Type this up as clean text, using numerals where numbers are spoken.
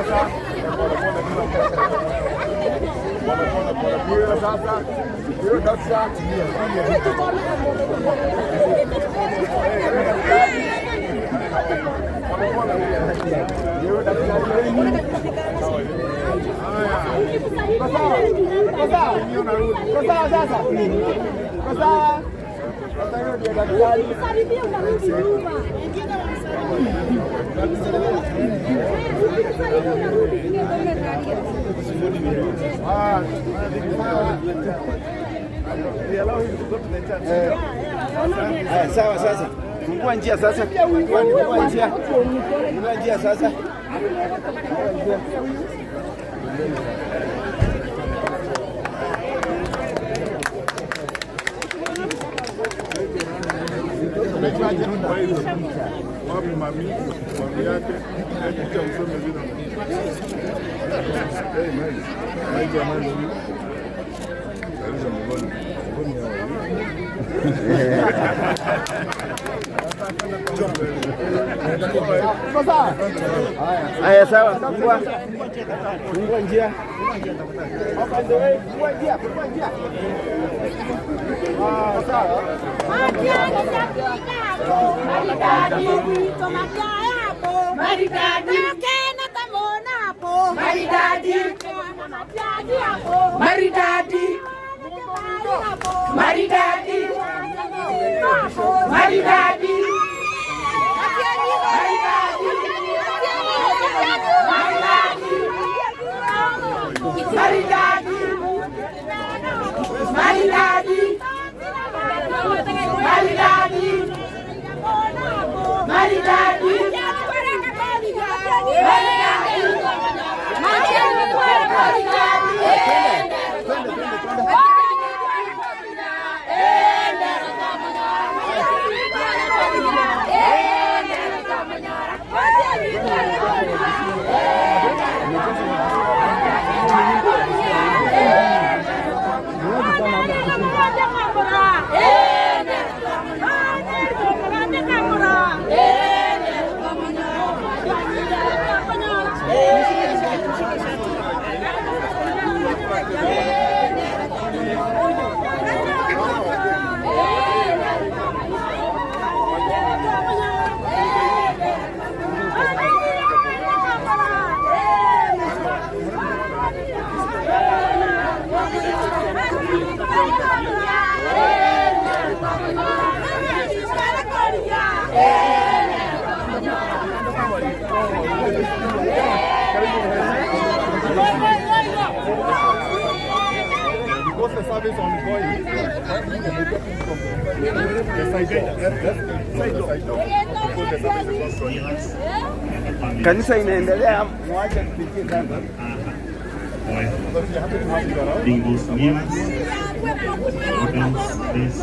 Sasa. Ndio sasa. Ndio daktari. Ndio daktari. Kwa sasa. Kwa sawa. Sasa hiyo ndio daktari. Ukisalimia unarudi nyuma. Ukisalimia unarudi nyuma. Haya, sawa sasa. Fungua njia sasa. Fungua njia. Fungua njia sasa. Wapi mami? Mami yake. Picha usome vile. Hey, man. Naitwa nani huyu? Karibu mgoni. Mgoni ya Haya, sawa. Fungua. Fungua njia. Fungua njia, fungua njia. Ah, sawa. Maridadi, maridadi, maridadi, maridadi, maridadi, maridadi, maridadi, Because the service ongoing, the side door. The side door. Because the service is ongoing. Kanisa inaendelea, mwache tupitie kando. But we are happy to have you around. Bingos Mias, Organs, please.